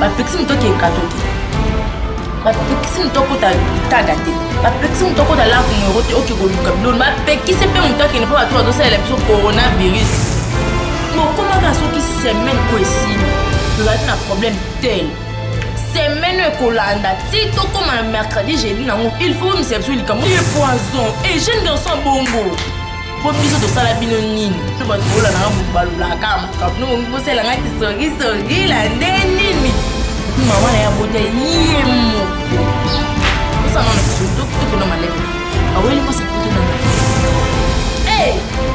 Bapekisi moto akende kato te, bapekisi moto akota litaga te, bapekisi moto akota lac Moero te, oke koluka biloko, bapekisi mpe moto akende mpo bato bazosalela biso coronavirus. Bokomaka soki semaine oyo esili tozalaki na problème tel, semaine oyo ekolanda ti tokóma na mercredi, jeudi nango il faut bomisa biso likambo ye poison e jeune garçon. Bongo mpo biso tosala bino nini? To bato bolandaka, balolaka makambo no bongi bosalelanga kisokisoki la nde nini? Mama na ye abota ye moko, osanga na biso tokenda malembe, aweli mwasi apoto nani?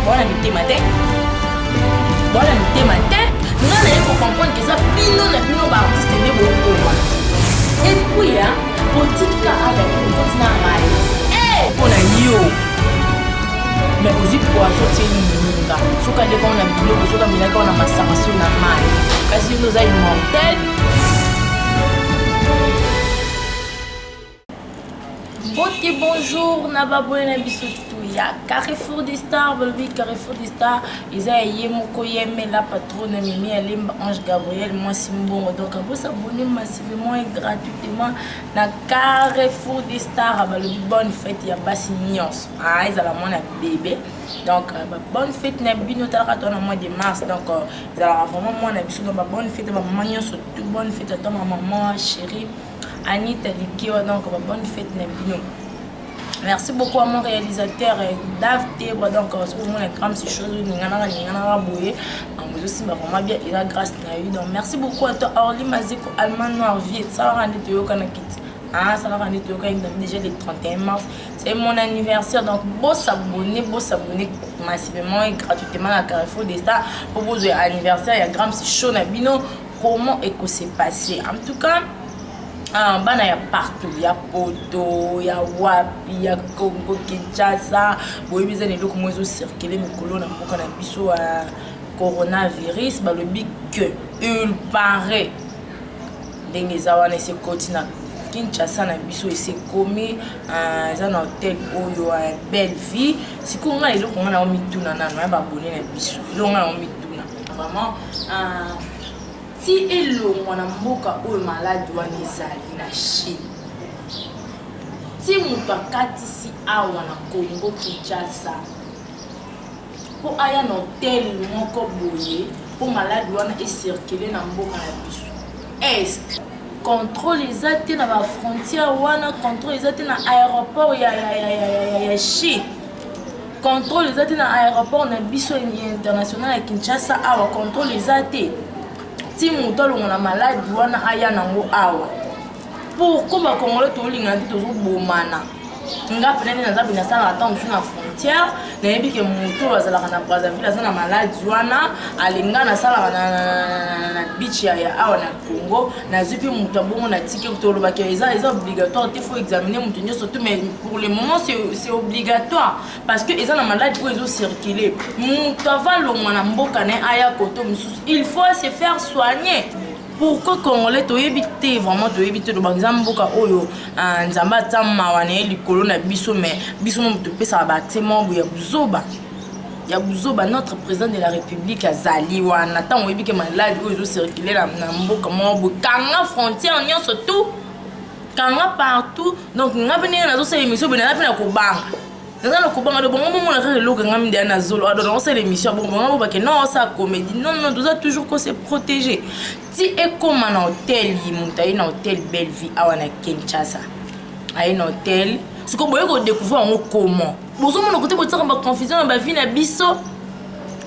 Bwana mitema te, bwana mitema te. Nga naye kocomprendre ke eza bino na bino baartiste nde bokoma. Et puis botika ada okoti na rais mpo na yo, mais ozwi poison tieli moninga, soki aleka na biloko, soki amelaka na masanga, so na mai, kasi yo nde oza immortel. Mbote, bonjour na baboye na biso tu ya Carrefour des Stars. Balobi Carrefour des Stars eza ya ye moko, yemela patronne Mimi Alemba, Ange Gabriel, mwasi mbongo. Donc bosabonner massivement et gratuitement na Carrefour des Stars. Balobi bonne fête ya basi nyonso, ah, ezala mwana bébé. Donc bonne fête na bino. Talaka to na mois de mars, donc ezalaka vraiment mwana biso. Donc bonne fête bamama nyonso tout, bonne fête ata ma maman chérie Anita Likewa. Donc bonne fête na bino. Merci beaucoup à mon réalisateur Dave Tebra. Donc soki omona grame ces choses ninganaka ninganaka boye, ozosimba vraiment bien, eza grâce na yo. Donc merci beaucoup à toi Orly Mazeko, Allemand Noir Vie. Salaka nde toyokana kiti, ah, salaka nde toyokani déjà. Le 31 mars, c'est mon anniversaire. Donc bosabonner, bosabonner massivement et gratuitement na Carrefour des Stars po bozwa anniversaire ya Grams Show na bino, comment eko se passer. En tout cas, ah, bana ya partout, ya poto, ya wapi, ya Congo Kinshasa, boyebi eza na eloko moko ezocircule mikolo na mboka na biso, coronavirus. Balobi que il paraît ndenge eza wana, esi ekoti na Kinshasa na biso, esi ekomi, eza na hotel oyo Belle Vie. Sikoyo ngai, eloko ngai nango mituna nano ya babone na biso, eloko ngai nango mituna vraiment, ti elongwa na mboka oyo maladi wana ezali na Chine, ti moto akatisi awa na Congo Kinshasa mpo aya na hotel moko boye mpo maladi wana ecircule na mboka na biso, est contrôle eza te na bafrontière wana? Contrôle eza te na aéroport ya Chine? Contrôle eza te na aéroport na biso international ya Kinshasa awa? Contrôle eza te ti moto alongola maladi wana aya nango awa? Pourquoi bacongolais tolingana te, tozobomana? Nga pene nde naza boye, nasalaka ntango mosusu na frontière, nayebi ke moto oyo azalaka na Brazzaville aza na maladi wana. Alinga nasalaka na beach ya awa na Congo, nazwi mpe moto abongo na tike. Tolobaki eza obligatoire te, faut examiner moto nyonso tout, mais pour le moment c'est obligatoire parce que eza na maladi oyo ezocircule. Moto ava longwa na mboka na ye aya koto mosusu, il faut se faire soigner. Pourquoi congolais toyebi te? Vraiment toyebi te. Tobaka eza mboka oyo Nzambe atia mawa na ye likolo na biso, mais biso mo topesaka batie moko boye ya buzoba, ya buzoba. Notre président de la République azali wana, ntango oyebi ke maladi oyo ezocircule na mboka moko boye, kanga frontière nyonso tout, kanga partout. Donc nga mpe ndenge nazosala émission boye, naza mpe na kobanga, naza na kobanga. Do bango bomona kaka eloko nga mindeya na zolo ado nakosala émission bongo, bango bobake non, osala comédie. Non, non, toza toujours ko se protéger. Ti ekóma na hotel, moto aye na hotel Belle Vie awa na Kinshasa, aye na hotel, sikoyo boye kodécouvrir yango comment? Bozomona kote botiaka baconfusion na bavie na biso,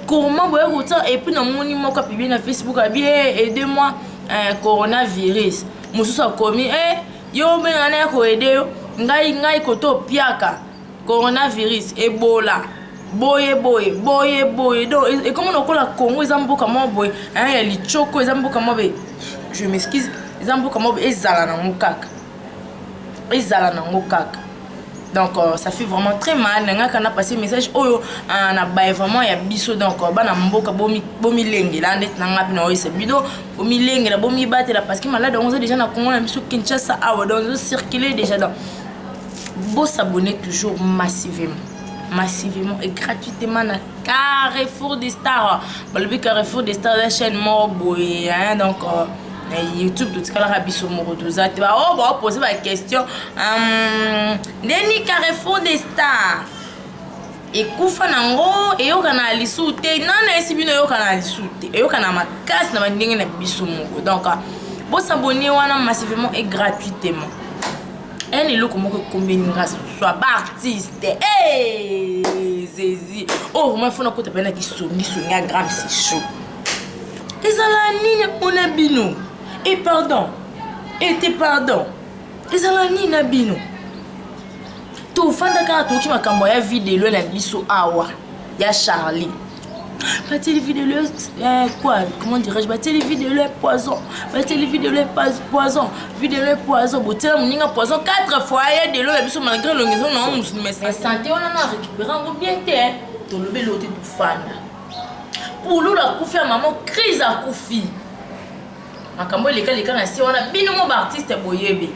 comment boye kotia? Et puis namoni moko apublie na Facebook, abi: "Aide moi, coronavirus." Mosusu akomi: "Eh, yo obenga na ya koaider yo ngai, ngai kote opiaka coronavirus, ebola, boye boye boye boye." Donc ekomi lokola Congo eza mboka moko boye ya lichoko, eza mboka moko boye, je m'excuse, eza mboka moko boye, ezala nango kaka, ezala nango kaka. Donc ça fait vraiment très mal. Na ngai kana passer message oyo na baye vraiment ya biso. Donc bana mboka, bomilengela ndeti na ngai mpe na oyesa bino, bomilengela, bomibatela, parce que malade yango eza déjà na Congo na biso Kinshasa awa, donc ezocircule déjà. Donc bosabonner toujours massivement, massivement et gratuitement na Carrefour des Stars. Balobi Carrefour des Stars, la chaîne moko boye, hein, donc Na YouTube totikalaka biso moko, toza te. Baoyo baopose baquestion ndeni Carrefour des Stars ekufa nango, eyokana lisusu te. Nana esi bino eyokana lisusu te, eyokana makasi na bandenge na biso moko. Donc bos'abonner wana massivement et gratuitement. Ene eloko moko ekombeni nga susu ya baartiste zezi oyo, vraiment fona kota mpe na kisongisongi ya grame, c'est chaud. Ezala nini mpona bino? E pardon, ete pardon, ezala nini na bino? Tofanda kaka, toyoki makambo ya video na biso awa ya Charlie. Batieli video quoi, comment dirais-je, batieli video poison, batieli video poison, video poison. Botiela moninga poison 4 fois ya delo na biso, malgré elongi ezo na mosuni, mais santé wana na récupéré yango bien te. Tolobi eloko te, tofanda. Pululu akufi, ya mama crise akufi, makambo elekaleka na se wana, bino mo baartiste boyebi.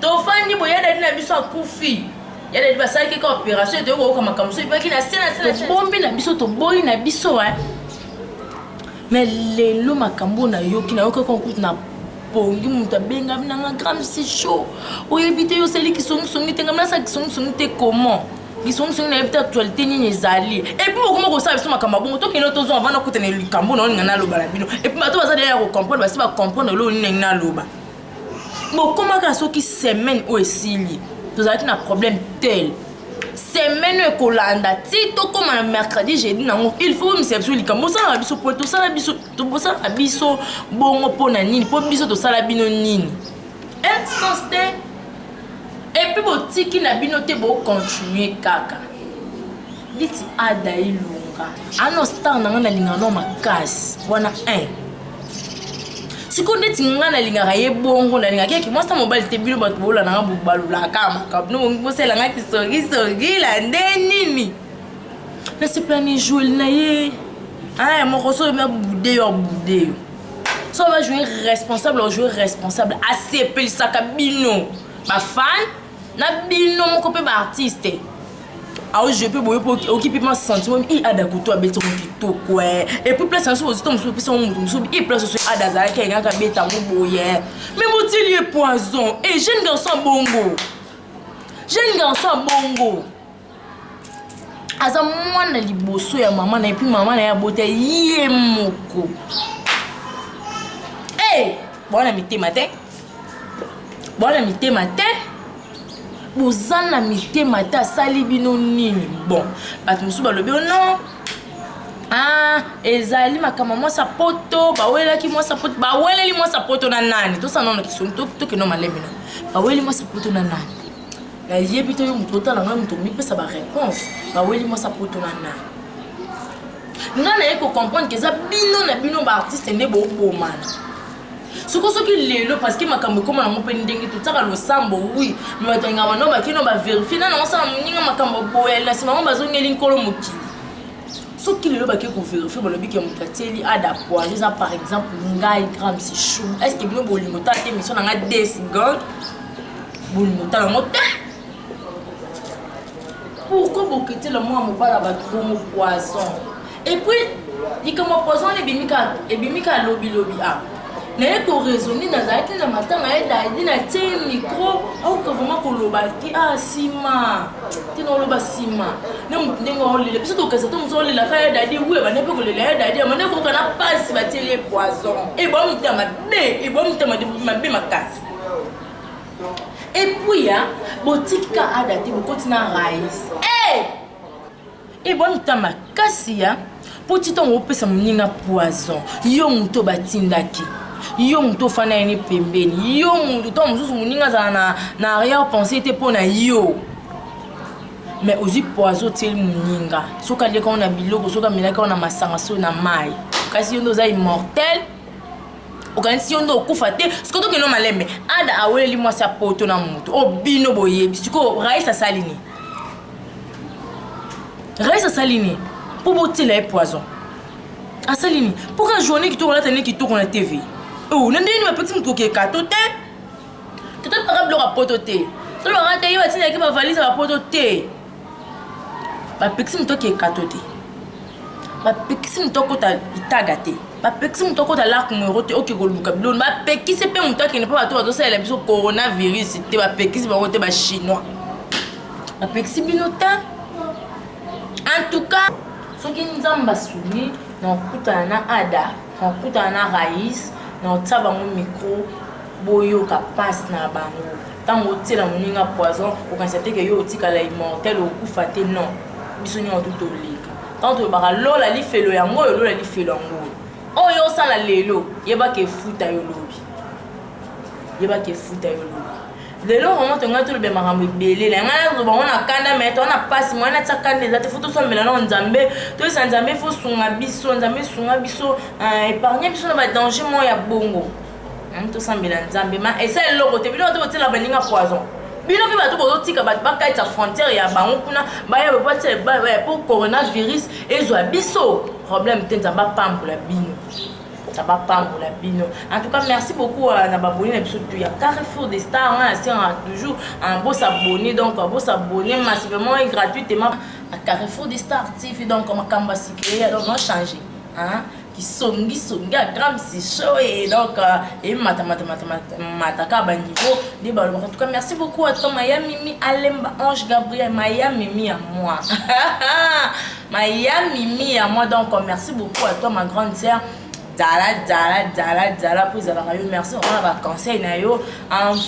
Tofandi boye, dadi na biso akufi, ya dadi basalaki ka opération, toyoki koyoka makambo so ebaki na se na se. Tobombi na biso, toboyi na biso. Mais lelo makambo nayoki, nayoki kutu na pongi. Moto abengami nanga grame, c'est chaud. Oyebi te, yo osali kisongisongi te. Ngami nasala kisongisongi te, comment kisongisongi? Nayebi te actualité nini ezali. Et puis bokoma kosala biso makambo ya bongo. Tokende, tozwa avant nakutana likambo na olinga naloba na bino. Et puis bato baza deya ya kocomprendre, basi bacomprendre eloko nini ndenge naloba. Bokomaka soki semaine oyo esili, tozalaki na problème tel, semaine oyo ekolanda ti tokóma na mercredi, jeudi nango, il faut bomisa biso likambo. Bosalaka biso po tosala biso, bosalaka biso bongo mpo na nini? Mpo biso tosala bino nini? Un sens te. Et puis botiki na bino te, bocontinue kaka neti Ada Ilunga ano star na ngai, nalingaka no makasi wana 1. Sikoyo ndeti ngai nalingaka ye bongo, nalingaka yaki mwasi na mobali te. Bino bato bolanda nga, balulaka makambo no bongi, bosala nga kisongisongila nde nini? Nasepela na ejoueli na ye aya moko. So abude yo, abude yo, so bajoue responsable, ajoue responsable, asepelisaka bino bafan na bino moko mpe baartiste. Aojoue mpe boye mpo oki mpe ma sentiment i Ada kutu abeti yango kitoko. Et puis place nyonso bozito mosusu opesa yango moto mosusu i place oso Ada azalaki alingaka abeta yango boye, mais botili ye poison. E jeune garçon abongo, jeune garçon abongo aza mwana liboso ya mama na ye, puis mama na ye abota ye moko. E bwana mitema te, bwana mitema te, boza na mitema te. Asali bino nini? Bon, bato mosusu balobi o non, ah, ezali makambo mwasi poto. Bawelaki mwasi poto, baweleli mwasi poto na nani? Tosala nano kisongi, tokende malembe no. Baweli mwasi poto na nani? Nayebi te. Oyo moto otala ngai, moto mipesa baréponse. Baweli mwasi poto na nani? Ngai naye kocomprendre ke eza bino na bino baartiste nde bobomana. Soko soki lelo, parce que makambo ekóma nango mpe ndenge totiaka losambo, oui, mais bato alingaka bano bakino baverifie nana osala moninga makambo boye, na nsima yango bazongeli nkolo mokili. Soki lelo bake kovérifier, balobi ke moto atieli Ada poison eza par exemple ngai Grame Chou, est ce que bino bolingo tala te? Émission na ngai 2 secondes, bolingo tala yango te. Pourquoi boketela mwana mobala bato bongo poison? Et puis likambo ya poison wana ebimi kaka lobilobi. A naye koraisonner, nazalaki na matanga ye dadi, natie micro, akoka vraiment koloba te. A nsima te, na oloba nsima na motu ndenge aolela biso, tokasa to mosu aolelaka ya dadi wi, abande mpe kolela ya dadi, abande koyoka na mpasi. Batieli ye poison, eboya motema mabe, eboya motema mabe makasi. Et puis ya botika Ada te, bokoti na Rais. Eboya motema makasi ya mpo ti ntongo opesa moninga poison, yo moto batindaki yo, moto ofanda ye ni pembeni, yo moto ntango mosusu moninga azala na arrière pensée te mpo na yo, mais ozwi poison, otieli moninga. Soki aliaki yango na biloko, soki amelaki yango na masanga, soki na mai, kasi yo nde oza immortel, okanisi yo nde okufa te. Sikoyo tokende malembe. Ada aweleli mwasi ya poto na moto oyo bino boyebi. Sikoyo Rais asali nini? Rais asali nini mpo botiela ye poison? Asali nini mpo ka journée kitoko, alata nde kitoko na TV o na ndenge nini? Bapekisi moto okeka to te, tototaka biloko ya poto te, tolobaka te ye batindaki bavalise ya bapoto te. Bapekisi moto okeka to te, bapekisi moto akota itaga te. Bapekisi moto akota Lac Moero te, oke koluka biloko. Bapekisi mpe moto akende mpo bato bazosalela biso coronavirus te, bapekisi bango te. Bachinois bapekisi bino te. En tout cas, soki Nzambe asungi, na okutana na Ada, na okutana na Raïs, na otia bango micro, boyoka mpasi na bango. Ntango otiela moninga poison, okanisa te ke yo otikala immortel, okufa te. Non, biso nyonso tu toleka. Ntango tolobaka lola lifelo yango oyo, lola lifelo yango oyo, oyo osala lelo, yebaka efuta yo lobi, yebaka efuta yo lobi. Lelo vraiment tongai toloba makambo ebele na ngai, nazoba ngo na kanda, me toa na mpasi. Moya natia kanda eza te. Fo tosambela nao Nzambe, toyesa Nzambe fo sunga biso, Nzambe sunga biso, épargne biso na badanger moko ya bongo. Tosambela Nzambe. Ma eza eloko te. Bino bato botiela baninga poison, bino mpe bato bozotika bato bakatisa frontière ya bango kuna, baya batia po coronavirus ezwa biso. Problème te, Nzambe apambola bino, Nzambe apambola bino. En tout cas, merci beaucoup na baabonnés na biso tu ya Carrefour des Stars. Nga nasengaka toujours bosabonner, donc bosabonner massivement et gratuitement à Carrefour des Stars TV. Donc makambo ya sika, donc non changer, hein? Kisongisongi ya Gram Show et donc emata kaka baniveau nde balobaka. En tout cas, merci beaucoup à toi, Maya Mimi Alemba Ange Gabriel, Maya Mimi à moi, Maya Mimi à moi. Donc merci beaucoup à toi, ma grande sœur. Dala dala dala dala mpo ezalaka yo. Merci vraiment na baconseil na yo.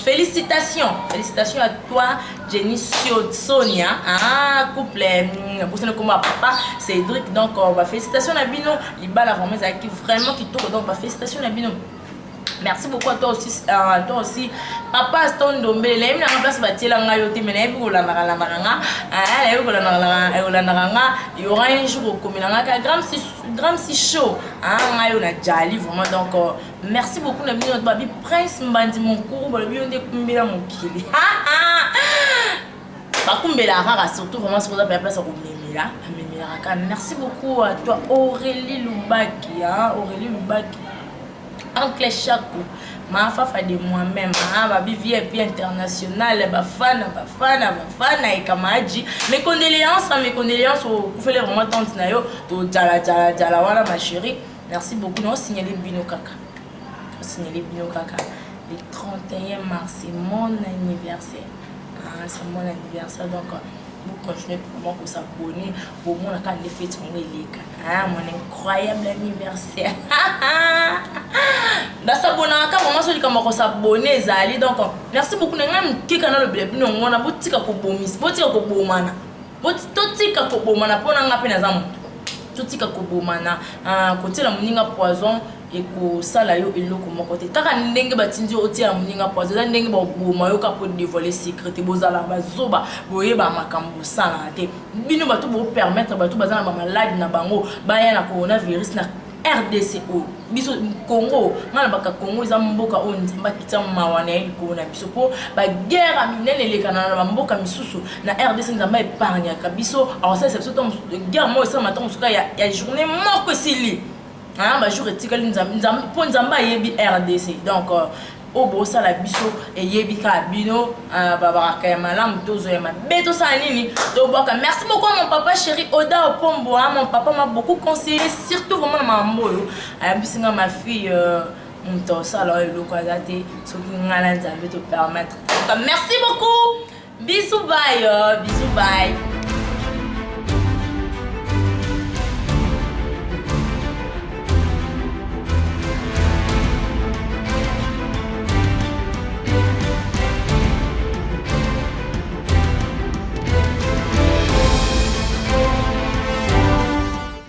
Félicitations, félicitations à toi, Jenny Sonia, ah, couple bosana kombo ya papa Cédric. Donc bafélicitation na bino, libala vraiment ezalaki vraiment kitoko. Donc bafélicitation na bino. Merci beaucoup à toi aussi, toi aussi, papa Aston Ndombele. Nayebi nanga place batiela ngai yo te, mais nayebi kolandaka landaka nga, nayebi kolandaka nga. Y aura un jour okomela nga ka Gram Si Show ngai oyo na jali vraiment. Donc merci beaucoup na bino. Babi Prince Mbandi Mokuru, balobi yo nde kumbela mokili, bakumbelaka kaka, surtout vraiment soki oza paya place ya komemela, bamemelaka kaka. Merci beaucoup à toi, Aurélie Lubaki, hein? Aurélie Lubaki, oncle Chako Mafafa de moi-même, hein, babi VIP international, bafana bafana bafana ekamaji. Mes condoléances, mes condoléances okufeli vraiment tante na yo. Tojala jala jala wana, ma chérie. Merci beaucoup. Na osignale bino kaka, osignale bino kaka, le 31 mars, c'est mon anniversaire, ah, c'est mon anniversaire. Donc vous continuez vraiment kosabonner, bomonaka nde fête yango eleka. Ah, mon incroyable anniversaire, nasabonaka vraiment. So likambo ya kosabonner ezali. Donc merci beaucoup na ngai mokeka. Nalobela bino yango wana, botika kobomisa, botika kobomana, totika kobomana. Mpo na nga mpe naza moto, totika kobomana. Kotiela moninga poison ekosala yo eloko moko te. Kaka ndenge batindi yo otiela moninga poison, eza ndenge baboma yo kaka po dévoiler secret te. Bozala bazoba, boyeba makambo bosalaka te. Bino bato bopermettre bato baza na bamaladi na bango baya na coronavirus na RDC oyo biso Congo. Ngai na baka Congo eza mboka oyo Nzambe akitia mawa na ye likolo na biso, mpo baguerre ya minene elekana na bamboka misusu. Na RDC, Nzambe épargnaka biso, akosalisa biso. Guerre moko esalama ntango mosuka ya journée moko, esili bajour etikali, mpo Nzambe ayebi RDC. Donc oyo bosala biso eyebi kaka bino. Babaraka ya malamu, tozwa ya mabe, tosala nini? Tobwaka. Merci beaucoup à mon papa chéri Oda Opombo. Mon papa m'a beaucoup conseillé, surtout vraiment na makambo oyo. Ayebisi nga: "Ma fille, moto osala oyo eloko aza te soki ngai na Nzambe topermettre." Merci beaucoup, bisous, bye, bisous, bye.